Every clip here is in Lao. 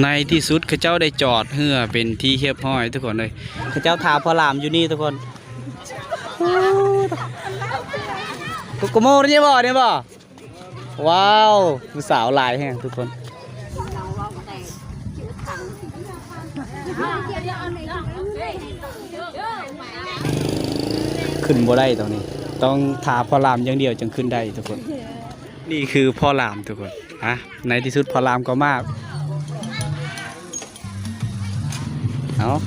ໃນທີ່ສຸດເຂົາເຈົ້າໄດ້ຈອດເຮືອເປັນທີ່ຮຽບຮ້ອຍທຸກຄົນເອີຍ. ເຂົາເຈົ້າຖ້າພໍ່ຫຼາມຢູ່ນີ້ທຸກຄົນ. ໂກໂມ ນີ້ບໍ່ ນີ້ບໍ່? ວ້າວ ຜູ້ສາວຫຼາຍແຮງທຸກຄົນ. ຂຶ້ນບໍ່ໄດ້ຕອນນີ້ ຕ້ອງຖ້າພໍ່ຫຼາມຢ່າງດຽວຈຶ່ງຂຶ້ນໄດ້ທຸກຄົນ. ນີ້ຄືພໍ່ຫຼາມທຸກຄົນ. ອ່ະ ໃນທີ່ສຸດພໍ່ຫຼາມກໍມາ. ເອົາ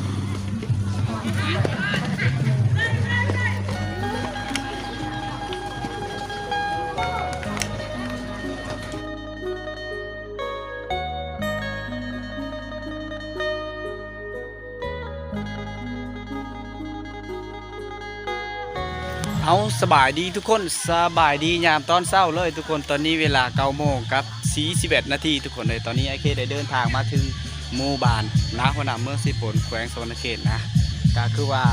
ເອົາ ສະບາຍດີທຸກຄົນ ສະບາຍດີຍາມຕອນເຊົ້າເລີຍທຸກຄົນ. ຕອນນີ້ເວລາເກົ້າໂມງກັບສີ່ສິບເອັດນາທີທຸກຄົນເອີຍ. ຕອນນີ້ອ້າຍເຄໄດ້ເດີນທາງມາເຖິງໝູ່ບ້ານນາຫົວໜ້າເມືອງເຊໂປນ ແຂວງສະຫວັນນະເຂດນະ. ກະຄືວ່າ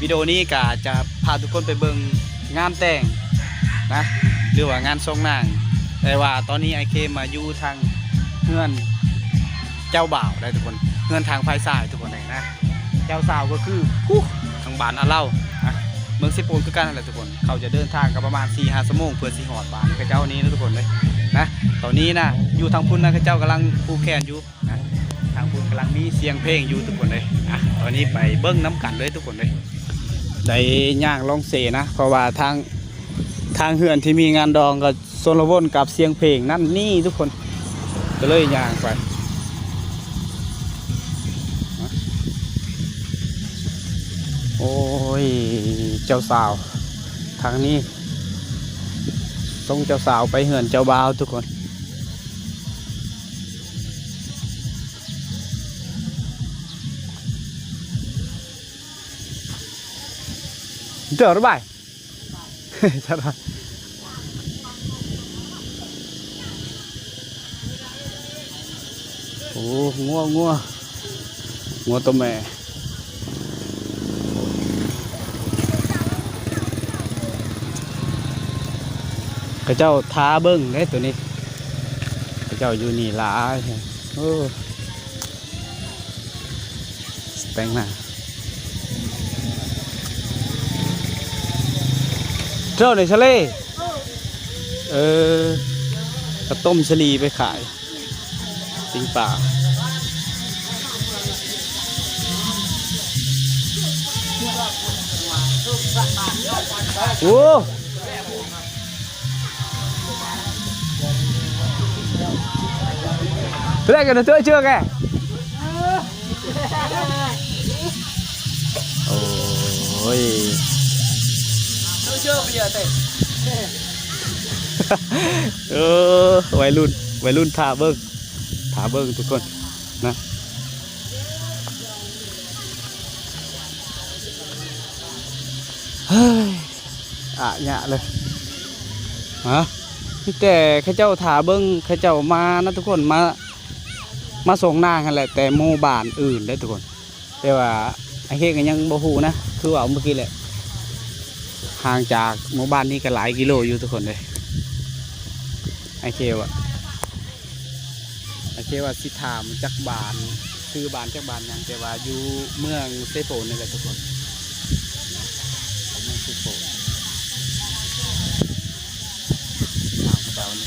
ວິດີໂອນີ້ກະຈະພາທຸກຄົນໄປເບິ່ງງານແຕ່ງນະ ຫຼືວ່າງານສົ່ງນາງ. ແຕ່ວ່າຕອນນີ້ອ້າຍເຄມາຢູ່ທາງເຮືອນເຈົ້າບ່າວໄດ໋ທຸກຄົນ ເຮືອນທາງຝ່າຍຊາຍທຸກຄົນເອີຍນະ. ເຈົ້າສາວກໍຄື ຫູ ທາງບ້ານອາເລົານະ ເມືອງເຊໂປນຄືກັນຫັ້ນແຫຼະທຸກຄົນ. ເຂົາຈະເດີນທາງກັນປະມານສີ່ຫ້າຊົ່ວໂມງ ເພື່ອຊິຮອດບ້ານເຂົາເຈົ້ານີ້ນະທຸກຄົນເອີຍນະ. ຕອນນີ້ນະ ຢູ່ທາງພຸ້ນນະ ເຂົາເຈົ້າກຳລັງຜູກແຂນຢູ່ນະ ທາງພຸ້ນກຳລັງມີສຽງເພງຢູ່ທຸກຄົນເອີຍນະ. ຕອນນີ້ໄປເບິ່ງນຳກັນເລີຍທຸກຄົນເອີຍ. ໄດ້ຍ່າງລອງເຊນະ ເພາະວ່າທາງ ທາງເຮືອນທີ່ມີງານດອງກໍຊົນລະວົນກັບສຽງເພງນັ້ນນີ້ທຸກຄົນ ກໍເລີຍຍ່າງໄປ. ໂອ້ຍ ເຈົ້າສາວທາງນີ້ ສົ່ງເຈົ້າສາວໄປເຮືອນເຈົ້າບ່າວທຸກຄົນ. ເດີນໄປ ໂອ້ ງົວ ງົວ ງົວໂຕແມ່. ເຂົາເຈົ້າຖ້າເບິ່ງເດ້ໂຕນີ້ ເຂົາເຈົ້າຢູ່ນີ້ຫຼາຍແຮງ. ໂອ້ ແຕ່ງໜ້າ ເຈົ້າໄດ້ສາລີ ເອີ ເອີ ເຂົາຕົ້ມສາລີໄປຂາຍ ປີ້ງປາ. ໂອ້ Plek kena tu aja ke. ໂອ້ຍ ເອີ ໄວລຸ້ນ ໄວລຸ້ນ ຖ້າເບິ່ງ ຖ້າເບິ່ງທຸກຄົນນະ. ເຮີ້ຍ ອະຍະເລີຍ ຮະ ມີແຕ່ເຂົາເຈົ້າຖ້າເບິ່ງ ເຂົາເຈົ້າມານະທຸກຄົນ ມາ ມາສົ່ງນາງຫັ້ນແຫຼະ ແຕ່ໝູ່ບ້ານອື່ນເດ້ທຸກຄົນ. ແຕ່ວ່າອ້າຍເຄກໍຍັງບໍ່ຮູ້ນະ ຄືເວົ້າເມື່ອກີ້ແຫຼະ ຫ່າງຈາກໝູ່ບ້ານນີ້ກໍຫຼາຍກິໂລຢູ່ທຸກຄົນເອີຍ. ອ້າຍເຄວ່າ ໂອເຄ ວ່າຊິຖາມຈັກບ້ານ ຊື່ບ້ານຈັກບ້ານຫຍັງ ແຕ່ວ່າຢູ່ເມືອງເຊໂປນນີ້ແຫຼະທຸກຄົນ ເມືອງເຊໂປນ ຖາມເຂົາເຈົ້ານີ້.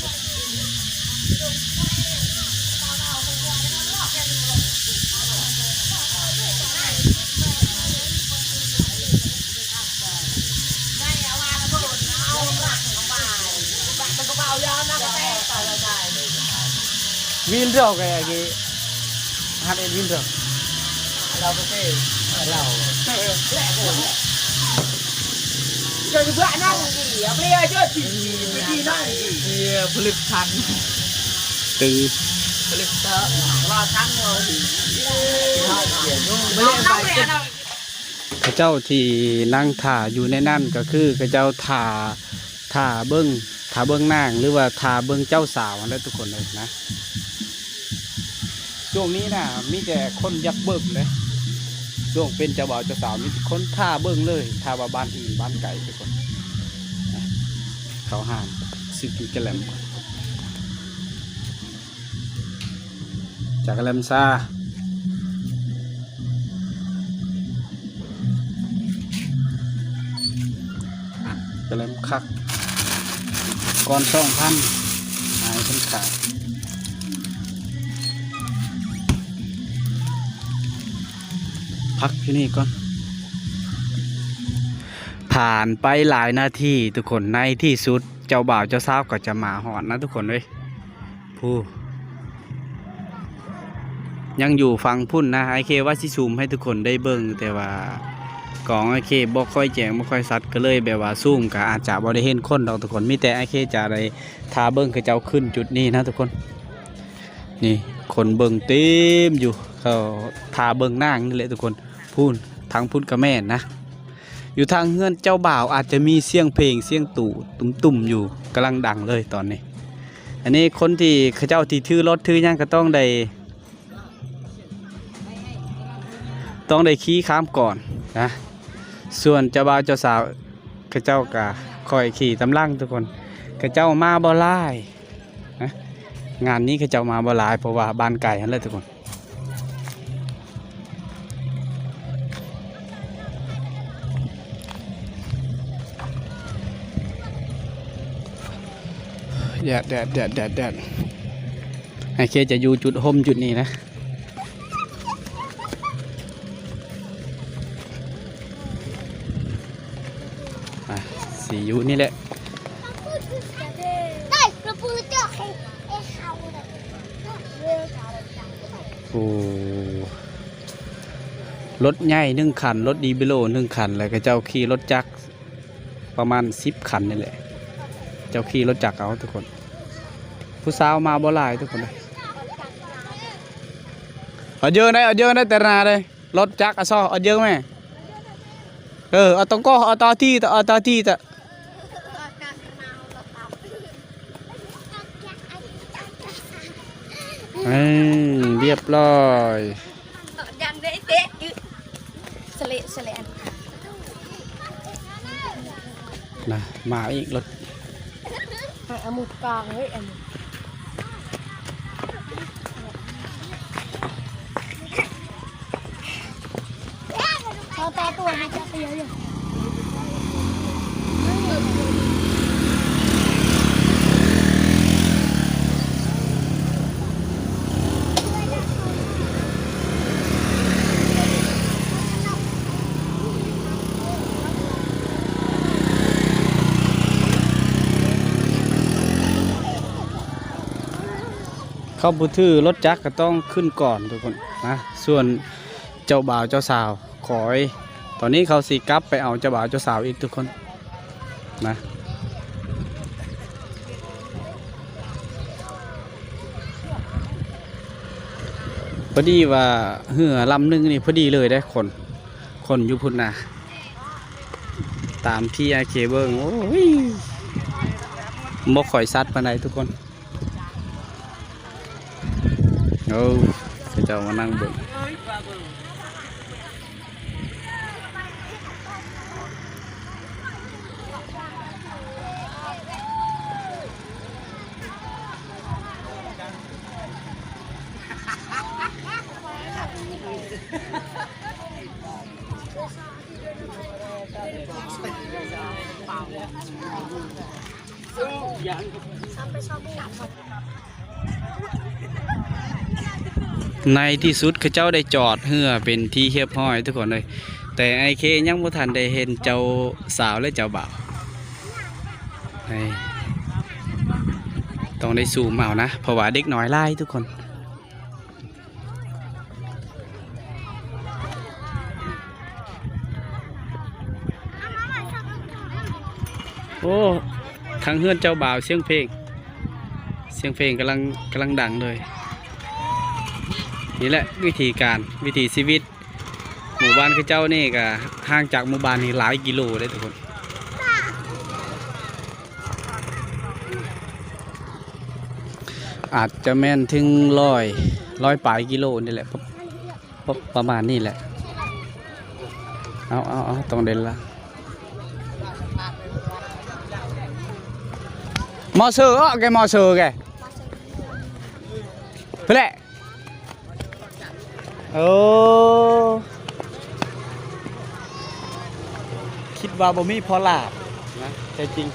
ເຂົາເຈົ້າທີ່ນັ່ງຖ້າຢູ່ໃນນັ້ນ ກໍຄືເຂົາເຈົ້າຖ້າ ຖ້າເບິ່ງ ຖ້າເບິ່ງນາງ ຫຼືວ່າຖ້າເບິ່ງເຈົ້າສາວຫັ້ນແຫຼະທຸກຄົນເອີຍນະ. ຊ່ວງນີ້ນະ ມີແຕ່ຄົນຢາກເບິ່ງເດ້ ຊ່ວງເປັນເຈົ້າບ່າວເຈົ້າສາວ ມີແຕ່ຄົນຖ້າເບິ່ງເລີຍ ຖ້າວ່າບ້ານອື່ນ ບ້ານໄກທຸກຄົນ. ເຂົ້າຮ້ານຊື້ກິນກະແລັມ. ຈາກກະແລັມຊາ ກະແລັມຄັກ ກ່ອນສອງພັນ ຫາຍເປັນຂາດ. ພັກຢູ່ນີ້ກ່ອນ. ຜ່ານໄປຫຼາຍນາທີທຸກຄົນ, ໃນທີ່ສຸດເຈົ້າບ່າວເຈົ້າສາວກໍຈະມາຮອດນະທຸກຄົນເອີຍ. ຜູ້ ຍັງຢູ່ຝັ່ງພຸ້ນນະ, ອ້າຍເຄວ່າຊິຊູມໃຫ້ທຸກຄົນໄດ້ເບິ່ງ, ແຕ່ວ່າກ້ອງອ້າຍເຄບໍ່ຄ່ອຍແຈ້ງ ບໍ່ຄ່ອຍຊັດ ກໍເລີຍແບບວ່າຊູມກໍອາດຈະບໍ່ໄດ້ເຫັນຄົນດອກທຸກຄົນ, ມີແຕ່ອ້າຍເຄຈະໄດ້ຖ້າເບິ່ງເຂົາເຈົ້າຂຶ້ນຈຸດນີ້ນະທຸກຄົນ. ນີ້ຄົນເບິ່ງເຕັມຢູ່, ເຂົາຖ້າເບິ່ງນາງນີ້ແຫຼະທຸກຄົນ. ພຸ້ນ ທາງພຸ້ນກໍແມ່ນນະ. ຢູ່ທາງເຮືອນເຈົ້າບ່າວອາດຈະມີສຽງເພງ ສຽງຕູ້ຕຸ້ມໆຢູ່ ກຳລັງດັງເລີຍຕອນນີ້. ອັນນີ້ຄົນທີ່ເຂົາເຈົ້າທີ່ຖືລົດຖືຫຍັງກໍຕ້ອງໄດ້ ຕ້ອງໄດ້ຂີ່ຂ້າມກ່ອນນະ. ສ່ວນເຈົ້າບ່າວເຈົ້າສາວເຂົາເຈົ້າກໍຄ່ອຍຂີ່ຕາມຫຼັງທຸກຄົນ. ເຂົາເຈົ້າມາບໍ່ຫຼາຍນະ, ງານນີ້ເຂົາເຈົ້າມາບໍ່ຫຼາຍ ເພາະວ່າບ້ານໄກຫັ້ນແຫຼະທຸກຄົນ. ແດດ ແດດ ແດດ ແດດ ແດດ. ອ້າຍເຄຈະຢູ່ຈຸດຮົ່ມຈຸດນີ້ນະ. ອ່ະ ຊິຢູ່ນີ້ແຫຼະ. ໂອ້ ລົດໃຫຍ່ໜຶ່ງຄັນ, ລົດດີເບໂລໜຶ່ງຄັນ, ແລ້ວກໍເຈົ້າຂີ່ລົດຈັກປະມານສິບຄັນນີ້ແຫຼະ. ເຈົ້າຂີ່ລົດຈັກເອົາທຸກຄົນ. ຜູ້ສາວມາບໍ່ຫຼາຍທຸກຄົນເດີ. ເອົາເຢີນະ ເອົາເຢີນະ ແຕ່ໜ້າເດີ. ລົດຈັກອະຊໍ ເອົາເຢີແມ່. ເອີ ເອົາຕົງກໍ ເອົາຕາທີຕະ ເອົາຕາທີຕະ. ອືມ ຮຽບຮ້ອຍ. ສະເລະ ສະເລະ ນະ ມາອີກລົດ. ເອົາໝູກາງເລີຍອັນນີ້. ເອົາຕາຕົວໃຫ້ຈັກເທື່ອຢູ່. ເຂົາບໍ່ຖືລົດຈັກກໍຕ້ອງຂຶ້ນກ່ອນທຸກຄົນນະ. ສ່ວນເຈົ້າບ່າວເຈົ້າສາວ ຂ້ອຍ ຕອນນີ້ເຂົາຊິກັບໄປເອົາເຈົ້າບ່າວເຈົ້າສາວອີກທຸກຄົນນະ. ພໍດີວ່າເຮືອລຳໜຶ່ງນີ້ພໍດີເລີຍເດ້ ຄົນ ຄົນຢູ່ພຸ້ນນະ. ຕາມທີ່ອ້າຍເຄເບິ່ງ ໂອ້ຍ ບໍ່ຄ່ອຍຊັດປານໃດທຸກຄົນ. ໂອ້ ເຂົາເຈົ້າມານັ່ງເບິ່ງ. ໃນທີ່ສຸດເຂົາເຈົ້າໄດ້ຈອດເຮືອເປັນທີ່ຮຽບຮ້ອຍທຸກຄົນເອີຍ, ແຕ່ອ້າຍເຄຍັງບໍ່ທັນໄດ້ເຫັນເຈົ້າສາວ ແລະ ເຈົ້າບ່າວ. ຕ້ອງໄດ້ຊູມເອົານະ ເພາະວ່າເດັກນ້ອຍຫຼາຍທຸກຄົນ. ໂອ້ ທາງເຮືອນເຈົ້າບ່າວສຽງເພງ ສຽງເພງກຳລັງ ກຳລັງດັງເລີຍ. ນີ້ແຫຼະວິທີການ ວິຖີຊີວິດ ໝູ່ບ້ານເຂົາເຈົ້ານີ້ກະຫ່າງຈາກໝູ່ບ້ານນີ້ຫຼາຍກິໂລເດ້ທຸກຄົນ. ອາດຈະແມ່ນເຖິງຮ້ອຍ ຮ້ອຍປາຍກິໂລນີ້ແຫຼະ ປະ ປະ ປະມານນີ້ແຫຼະ. ເອົາ ເອົາ ເອົາ ຕ້ອງໄດ້ລະ ມໍເຊີ ເອີ ແກມໍເຊີ ແກ ເພື່ອແຫຼະ. ໂອ້ ຄິດວ່າບໍ່ມີພໍລາບນະ ແທ້ຈິງ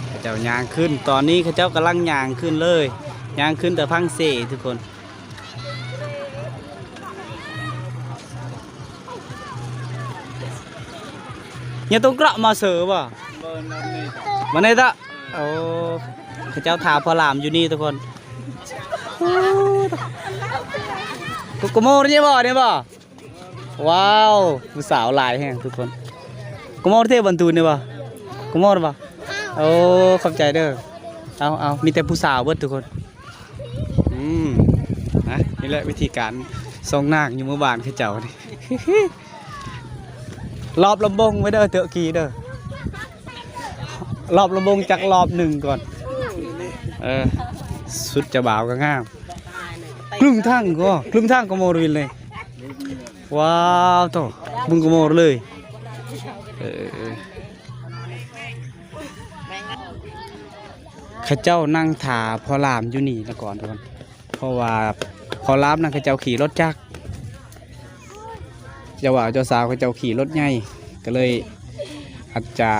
ເຂົາເຈົ້າຍ່າງຂຶ້ນ ຕອນນີ້ເຂົາເຈົ້າກຳລັງຍ່າງຂຶ້ນເລີຍ ຍ່າງຂຶ້ນແຕ່ພັງເຊທຸກຄົນ. ຍາຕຸງເກາະມາເສີບໍ່? ບໍ່ແນ່ຕະ ໂອ້ ເຂົາເຈົ້າຖ້າພໍ່ຫຼາມຢູ່ນີ້ທຸກຄົນ. ກຸ ກຸໂມນີ້ບໍ່ ນີ້ບໍ່? ວ້າວ ຜູ້ສາວຫຼາຍແຮງທຸກຄົນ. ກຸໂມເທບັນຕູນີ້ບໍ່? ກຸໂມບໍ່? ໂອ້ ຂອບໃຈເດີ. ເອົາ ເອົາ ມີແຕ່ຜູ້ສາວເບິດທຸກຄົນ. ອືມ ນະ ນີ້ແຫຼະວິທີການສົ່ງນາງຢູ່ໝູ່ບ້ານເຂົາເຈົ້ານີ້. ລອບລຳບົງໄວ້ເດີ ເຕີກີເດີ ລອບລຳບົງຈັກລອບໜຶ່ງກ່ອນ. ເອີ ຊຸດເຈົ້າບ່າວກໍງາມ ຄຶ່ງທາງກໍ ຄຶ່ງທາງກໍໝົດວິນເລີຍ. ວ້າວ ໂທ້ ເບິ່ງກໍໝົດເລີຍ. ເອີ ເຂົາເຈົ້ານັ່ງຖ້າພໍ່ຫຼາມຢູ່ນີ້ລະກ່ອນທຸກຄົນ ເພາະວ່າພໍ່ຫຼາມນັ້ນເຂົາເຈົ້າຂີ່ລົດຈັກ ເຈົ້າບ່າວເຈົ້າສາວເຂົາເຈົ້າຂີ່ລົດໃຫຍ່ ກໍເລີຍອາດຈະ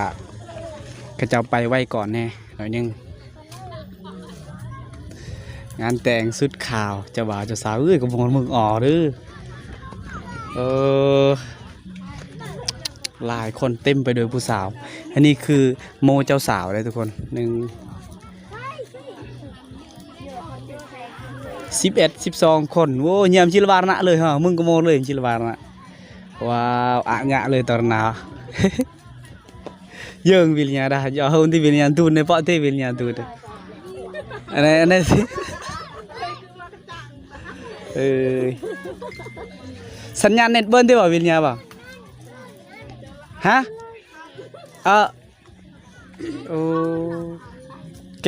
ເຂົາເຈົ້າໄປໄວກ່ອນແດ່ໜ້ອຍໜຶ່ງ. ງານແຕ່ງຊຸດຂາວ ເຈົ້າບ່າວເຈົ້າສາວ ເອີຍ ກໍບໍ່ເບິ່ງອໍເດີ. ເອີ ຫຼາຍຄົນເຕັມໄປດ້ວຍຜູ້ສາວ. ອັນນີ້ຄືໂມເຈົ້າສາວເດ້ທຸກຄົນ ໜຶ່ງ ສິບເອັດ ສິບສອງຄົນ. ໂອ້ ຍາມຈິລະວານະເລີຍເຮົາ ມຶງກໍໂມເລີຍຈິລະວານະ. ວ້າວ ອະງະເລີຍຕອນໜາວ. ເຢິງວິລຍາດາ ຢໍເຮົາທີ່ວິລຍາດູນໃນເປາະເຕວິລຍາດູນ. ອັນນັ້ນ ອັນນັ້ນ ເອີ ສັນຍານເນັດເບິ່ນຕິບໍ່ວິນຍາບໍ່? ຮະ? ເອີ ໂອເຄ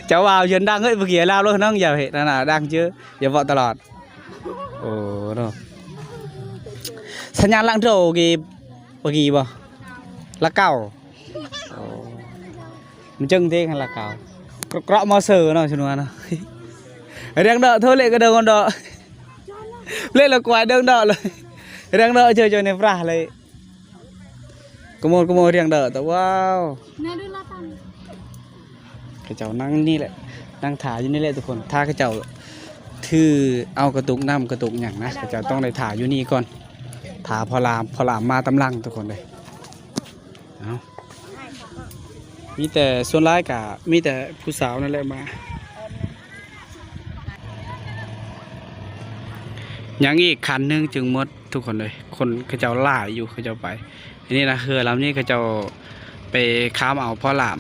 ເຈົ້າວ່າເຊີນດັງເຮີ້ຍ ບໍ່ເກຍລາວໂລດນ້ອງ ຢ່າເຮັດນັ້ນນະ ດັງເຈີ ຢ່າເວົ້າຕະຫຼອດ. ໂອ້ເນາະ ສັນຍານຫຼັງໂຕກີ ບໍ່ກີບໍ່ ລະເກົ່າ. ໂອ້ ມັນຈຶ່ງເດ້ຫັ້ນລະເກົ່າ ເກາະມາເຊີເນາະ ຊະນວນເນາະ. ເລື່ອງເດາະໂທເລກກະເດີງເດາະ ເລກລະກວາຍເດີງເດາະເລີຍ ເລື່ອງເດາະເຈີເຈົ້າໃນປາເລີຍ. ກະໂມດກະໂມດ ເລື່ອງເດີະ ແຕ່ວ້າວ ເຂົາເຈົ້ານັ່ງນີ້ແຫຼະ ນັ່ງຖ້າຢູ່ນີ້ແຫຼະທຸກຄົນ. ຖ້າເຂົາເຈົ້າຖືເອົາກະຕຸກນ້ຳກະຕຸກຫຍັງນະ ເຂົາເຈົ້າຕ້ອງໄດ້ຖ້າຢູ່ນີ້ກ່ອນ ຖ້າພໍ່ລາມ ພໍ່ລາມມາຕາມຫຼັງທຸກຄົນເດີ. ເອົາ ມີແຕ່ ສ່ວນຫຼາຍກະມີແຕ່ຜູ້ສາວນັ້ນແຫຼະມາ. ຍັງອີກຄັນໜຶ່ງຈຶ່ງໝົດທຸກຄົນເອີຍ ຄົນເຂົາເຈົ້າຫຼາຍຢູ່ ເຂົາເຈົ້າໄປ. ອັນນີ້ນະ ເຮືອລຳນີ້ເຂົາເຈົ້າໄປຂ້າມເອົາພໍ່ລາມ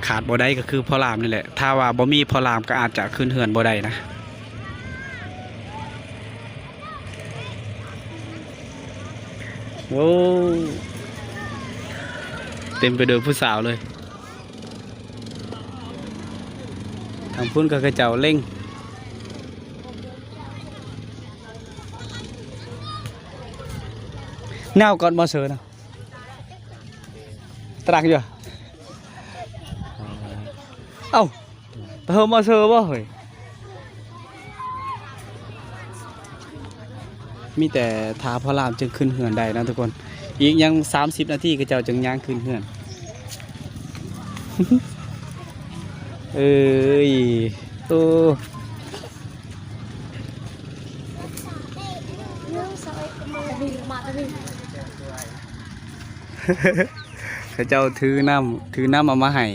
ຂາດບໍ່ໄດ້ກໍຄືພໍ່ລາມນີ້ແຫຼະ ຖ້າວ່າບໍ່ມີພໍ່ລາມກໍອາດຈະຂຶ້ນເຮືອນບໍ່ໄດ້ນະ. ໂອ້ ເຕັມໄປດ້ວຍຜູ້ສາວເລີຍ. ທາງພຸ້ນກໍເຂົາເຈົ້າເລັ່ງ ແນວກ່ອນມາເຊີນະ ຕະລັງຢູ່. ເອົ້າ ຕາເຮີມາເຊີບໍ່ເຮີ້ຍ? ມີແຕ່ຖ້າພໍ່ລາມຈຶ່ງຂຶ້ນເຮືອນໄດ້ນະທຸກຄົນ. ອີກຍັງສາມສິບນາທີ ເຂົາເຈົ້າຈຶ່ງຍ່າງຂຶ້ນເຮືອນ. ເອີຍ ໂອ້ ເຂົາເຈົ້າຖືນ້ຳ ຖືນ້ຳເອົາມາໃຫ້.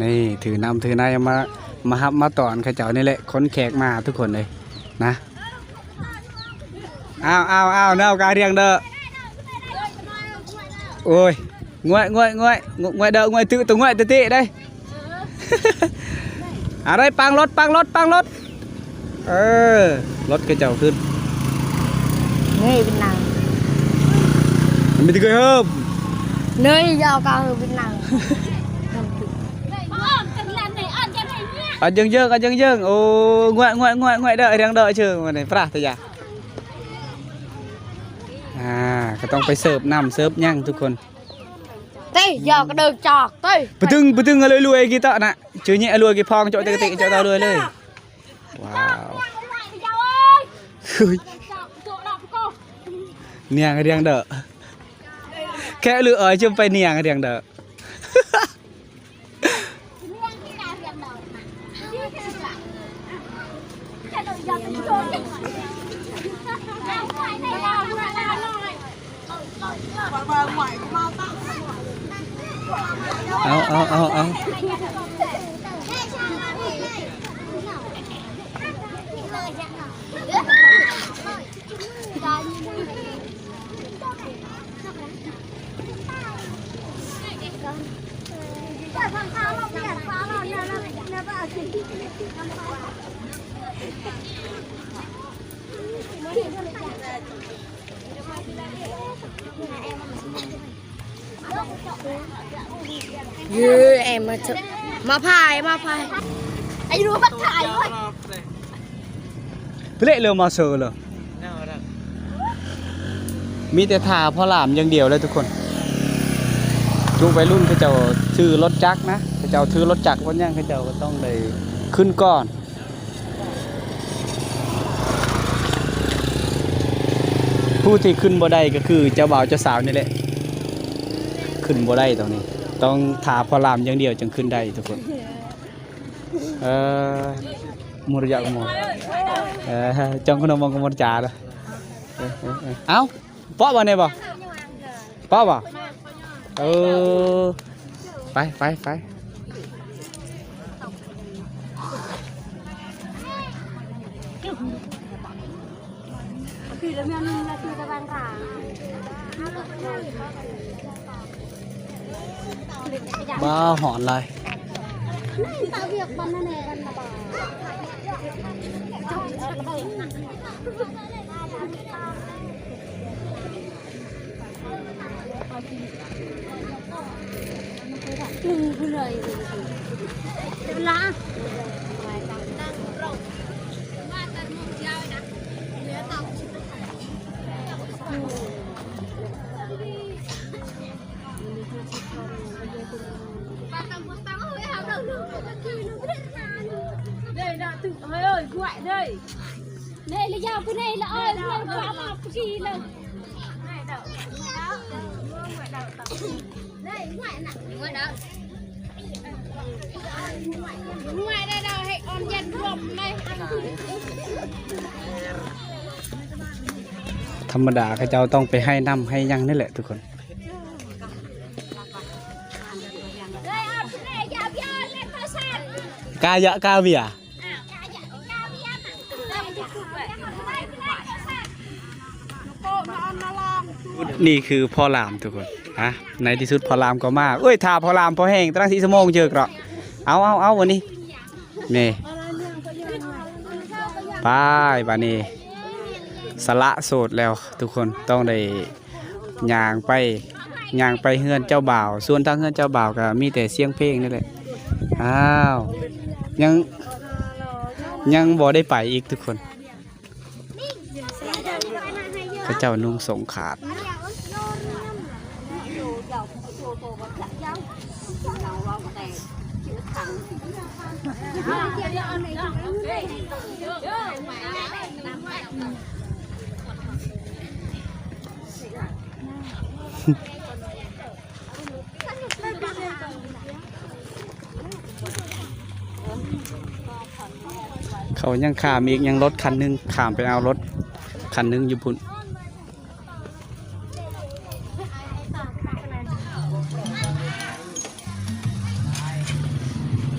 ນີ້ ຖືນ້ຳຖືໃນມາ ມາຮັບມາຕ້ອນເຂົາເຈົ້ານີ້ແຫຼະ ຄົນແຂກມາທຸກຄົນເອີຍນະ. ອ້າວ ອ້າວ ອ້າວ ແນວກາຮຽງເດີ ໂອ້ຍ ງວຍ ງວຍ ງວຍ ງວຍເດີ ງວຍ ຕື້ໂຕ ງວຍ ເຕະ ເຕະໄດ້. ອາໄດ້ ປັງລົດ ປັງລົດ ປັງລົດ. ເອີ ລົດເຂົາເຈົ້າຂຶ້ນ. ເຮີ້ຍ ເປັນນາງ ມັນມີແຕ່ເຄີຍເຮີ້ມ ເນີຍ ຢ່າເອົາກາເຮີ້ເປັນນາງ. ອັນເຢິງໆ ອັນເຢິງໆ. ໂອ້ ງວຍ ງວຍ ງວຍ ງວຍເດີ ຮຽງເດີ ເຊີ ມານີ້ ປາຕະຍາ. ອ່າ ກໍຕ້ອງໄປເສີບນ້ຳເສີບຫຍັງທຸກຄົນ. Tê, giờ cái đơn chọc tê. Pư tưng, pư tưng, ơ lôi lôi kì tơ nă. Chứ nhẹ lôi kì phong, chọi tê tê, chọi tao lôi lôi. Wow. Ui. Niang riang đỡ. Kẹ lư ơi, chứ phải niang riang đỡ. Ao, ao, ao, ao. Yê, em mà ch-, mà phải, mà phải. Anh đùa bắt phải thôi. ເລະເລີມາເຊີເລີ ມີແຕ່ຖ້າພໍ່ຫຼາມຢ່າງດຽວເລີຍທຸກຄົນ. ຈຸໄວລຸ້ນເຂົາເຈົ້າຖືລົດຈັກນະ ເຂົາເຈົ້າຖືລົດຈັກ ເພາະຫຍັງ ເຂົາເຈົ້າກໍຕ້ອງໄດ້ຂຶ້ນກ່ອນ. ຜູ້ທີ່ຂຶ້ນບໍ່ໄດ້ກໍຄືເຈົ້າບ່າວເຈົ້າສາວນີ້ແຫຼະ ຂຶ້ນບໍ່ໄດ້ຕອນນີ້ ຕ້ອງຖ້າພໍ່ຫຼາມຢ່າງດຽວຈຶ່ງຂຶ້ນໄດ້ທຸກຄົນ. ເອີ ມຸດຢາກໝໍ ເອີ ຈ້ອງຂະໜົມມັນກໍໝົດຈາລະ. ເອີ ເອີ ເອີ ເອົ້າ ເປາະບໍ່ນີ້ບໍ່ ເປາະບໍ່? ເອີ ໄປ ໄປ ໄປ. ບ້າ ຮ້ອນຫຼາຍ. ທຳມະດາເຂົາເຈົ້າຕ້ອງໄປໃຫ້ນ້ຳໃຫ້ຫຍັງນີ້ແຫຼະທຸກຄົນ. ກາຢະກາເວຍ. ນີ້ຄືພໍ່ຫຼາມທຸກຄົນ. ອ່ະ ໃນທີ່ສຸດພໍ່ຫຼາມກໍມາ. ເອີຍ ຖ້າພໍ່ຫຼາມພໍແຮງ ຕັ້ງສີ່ຊົ່ວໂມງເຈີກເນາະ. ເອົາ ເອົາ ເອົາ ວັນນີ້ ນີ້ ໄປ ບາດນີ້ ສະຫຼະໂສດແລ້ວທຸກຄົນ ຕ້ອງໄດ້ຍ່າງໄປ ຍ່າງໄປເຮືອນເຈົ້າບ່າວ. ສ່ວນທາງເຮືອນເຈົ້າບ່າວກໍມີແຕ່ສຽງເພງນີ້ແຫຼະ. ອ້າວ ຍັງ ຍັງບໍ່ໄດ້ໄປອີກທຸກຄົນ. ເຂົາເຈົ້ານຸ່ງສົງຂາດ. ເຂົາຍັງຂ້າມອີກ ຍັງລົດຄັນໜຶ່ງຂ້າມໄປເອົາລົດຄັນໜຶ່ງຢູ່ພຸ້ນ.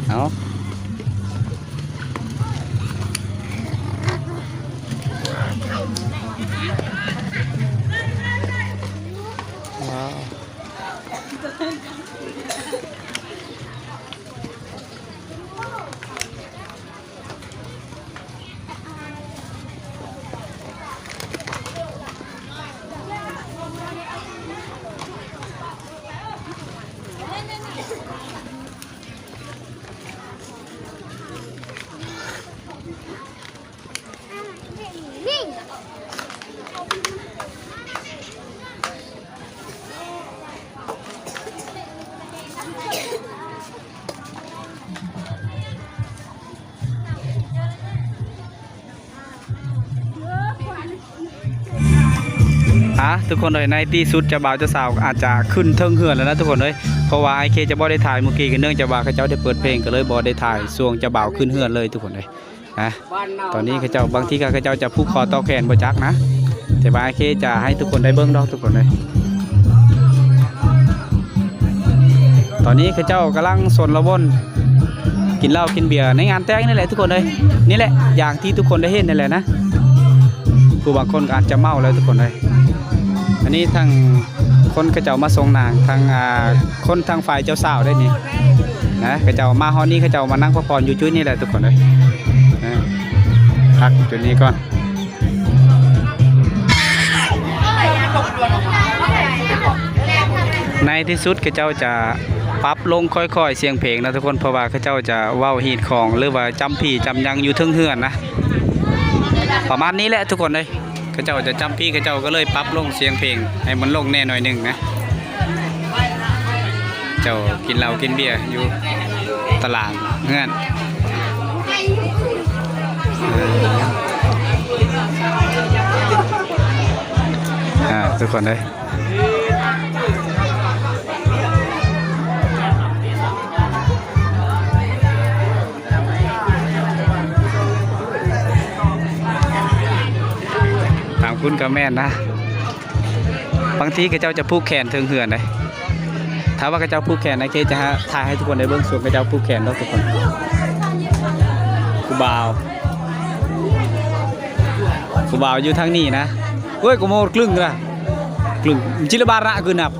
ເອົາ ວ້າວ. ອ່ະ ທຸກຄົນເອີຍ ໃນທີ່ສຸດເຈົ້າບ່າວເຈົ້າສາວອາດຈະຂຶ້ນເທິງເຮືອນແລ້ວນະທຸກຄົນເອີຍ ເພາະວ່າອ້າຍເຄຈະບໍ່ໄດ້ຖ່າຍມື້ກີ້ ກໍເນື່ອງຈາກວ່າເຂົາເຈົ້າໄດ້ເປີດເພງ ກໍເລີຍບໍ່ໄດ້ຖ່າຍຊ່ວງເຈົ້າບ່າວຂຶ້ນເຮືອນເລີຍທຸກຄົນເອີຍນະ. ຕອນນີ້ເຂົາເຈົ້າ ບາງທີກໍເຂົາເຈົ້າຈະຜູກຄໍຕໍ່ແຂນບໍ່ຈັກນະ ແຕ່ວ່າອ້າຍເຄຈະໃຫ້ທຸກຄົນໄດ້ເບິ່ງດອກທຸກຄົນເອີຍ. ຕອນນີ້ເຂົາເຈົ້າກຳລັງຊົນລະວົນກິນເຫຼົ້າກິນເບຍໃນງານແຕ່ງນີ້ແຫຼະທຸກຄົນເອີຍ. ນີ້ແຫຼະ ຢ່າງທີ່ທຸກຄົນໄດ້ເຫັນນີ້ແຫຼະນະ. ຜູ້ບາງຄົນກໍອາດຈະເມົາແລ້ວທຸກຄົນເອີຍ. ອັນນີ້ທາງຄົນເຂົາເຈົ້າມາສົ່ງນາງ ທາງ ອ່າ ຄົນທາງຝ່າຍເຈົ້າສາວໄດ້ນີ້ນະ. ເຂົາເຈົ້າມາຮອດນີ້ ເຂົາເຈົ້າມານັ່ງພັກຜ່ອນຢູ່ຈຸດນີ້ແຫຼະທຸກຄົນເອີຍນະ. ພັກຢູ່ຈຸດນີ້ກ່ອນ. ໃນທີ່ສຸດເຂົາເຈົ້າຈະປັບລົງຄ່ອຍໆສຽງເພງນະທຸກຄົນ ເພາະວ່າເຂົາເຈົ້າຈະເວົ້າຮີດຄອງ ຫຼືວ່າຈ້ຳຜີຈ້ຳຫຍັງຢູ່ເທິງເຮືອນນະ ປະມານນີ້ແຫຼະທຸກຄົນເອີຍ. ເຂົາເຈົ້າຈະຈ້ຳຜີ ເຂົາເຈົ້າກໍເລີຍປັບລົງສຽງເພງໃຫ້ມັນລົງແດ່ໜ້ອຍໜຶ່ງນະ. ເຈົ້າກິນເຫຼົ້າກິນເບຍຢູ່ຕະຫຼາງເຮືອນ. ອ່າ ທຸກຄົນເອີຍ ທາງພຸ້ນກໍແມ່ນນະ. ບາງທີເຂົາເຈົ້າຈະຜູກແຂນເທິງເຮືອນເດ້. ຖ້າວ່າເຂົາເຈົ້າຜູກແຂນ ອ້າຍເຄຈະຖ່າຍໃຫ້ທຸກຄົນໄດ້ເບິ່ງ ສ່ວນເຂົາເຈົ້າຜູກແຂນເນາະທຸກຄົນ. ຜູ້ບ່າວ ຜູ້ບ່າວຢູ່ທາງນີ້ນະ. ໂອ້ຍ ກູໂມດກຶ້ງລະ ກຶ້ງ ຈິລະບາລະ ກືນັບ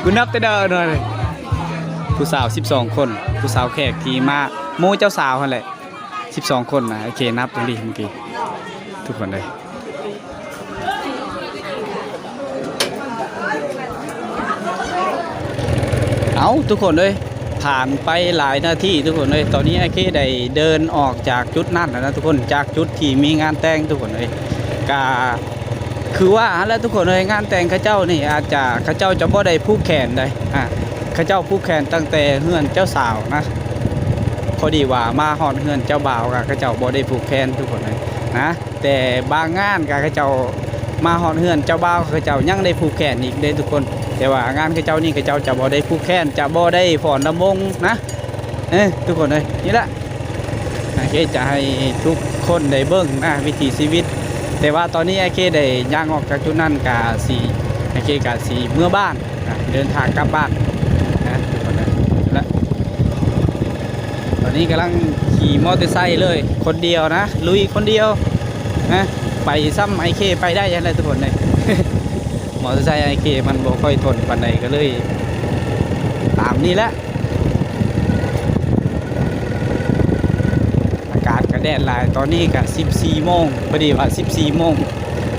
ກູນັບແຕ່ດາວໜ້ອຍ. ຜູ້ສາວສິບສອງຄົນ ຜູ້ສາວແຂກທີ່ມາ ໝູ່ເຈົ້າສາວຫັ້ນແຫຼະ ສິບສອງຄົນນະ. ໂອເຄ ນັບເບິ່ງດີເມື່ອກີ້ ທຸກຄົນເອີຍ. ເອົ້າ ທຸກຄົນເອີຍ ຜ່ານໄປຫຼາຍນາທີທຸກຄົນເອີຍ. ຕອນນີ້ອ້າຍເຄໄດ້ເດີນອອກຈາກຈຸດນັ້ນແລ້ວນະທຸກຄົນ ຈາກຈຸດທີ່ມີງານແຕ່ງທຸກຄົນເອີຍ. ກະຄືວ່າຫັ້ນແຫຼະທຸກຄົນເອີຍ ງານແຕ່ງເຂົາເຈົ້ານີ້ອາດຈະ ເຂົາເຈົ້າຈະບໍ່ໄດ້ຜູກແຂນໃດ໋ ອ່າ ເຂົາເຈົ້າຜູກແຂນຕັ້ງແຕ່ເຮືອນເຈົ້າສາວນະ. ພໍດີວ່າມາຮອດເຮືອນເຈົ້າບ່າວ ກະເຂົາເຈົ້າບໍ່ໄດ້ຜູກແຂນທຸກຄົນເອີຍນະ. ແຕ່ບາງງານກະເຂົາເຈົ້າມາຮອດເຮືອນເຈົ້າບ່າວ ເຂົາເຈົ້າຍັງໄດ້ຜູກແຂນອີກເດ້ທຸກຄົນ. ແຕ່ວ່າງານເຂົາເຈົ້ານີ້ ເຂົາເຈົ້າຈະບໍ່ໄດ້ຜູກແຂນ ຈະບໍ່ໄດ້ຟ້ອນລຳວົງນະ. ເອີ ທຸກຄົນເອີຍ ນີ້ລະ ອ້າຍເຄຈະໃຫ້ທຸກຄົນໄດ້ເບິ່ງນະ ວິຖີຊີວິດ. ແຕ່ວ່າຕອນນີ້ອ້າຍເຄໄດ້ຍ່າງອອກຈາກຈຸດນັ້ນ ກະຊິ ອ້າຍເຄກະຊິເມືອບ້ານນະ ເດີນທາງກັບບ້ານນະ ທຸກຄົນເອີຍ. ລະ ຕອນນີ້ກຳລັງຂີ່ມໍເຕີໄຊເລີຍ ຄົນດຽວນະ ລຸຍຄົນດຽວນະ. ໄປຊ້ຳອ້າຍເຄໄປໄດ້ຫັ້ນແຫຼະທຸກຄົນເອີຍ. ມໍເຕີໄຊອ້າຍເຄມັນບໍ່ຄ່ອຍທົນປານໃດ ກໍເລີຍຕາມນີ້ແຫຼະ. ອາກາດກໍແດດຫຼາຍ. ຕອນນີ້ກໍສິບສີ່ໂມງ ພໍດີວ່າສິບສີ່ໂມງ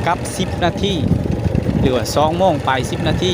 ກັບສິບນາທີ ຫຼືວ່າສອງໂມງປາຍສິບນາທີ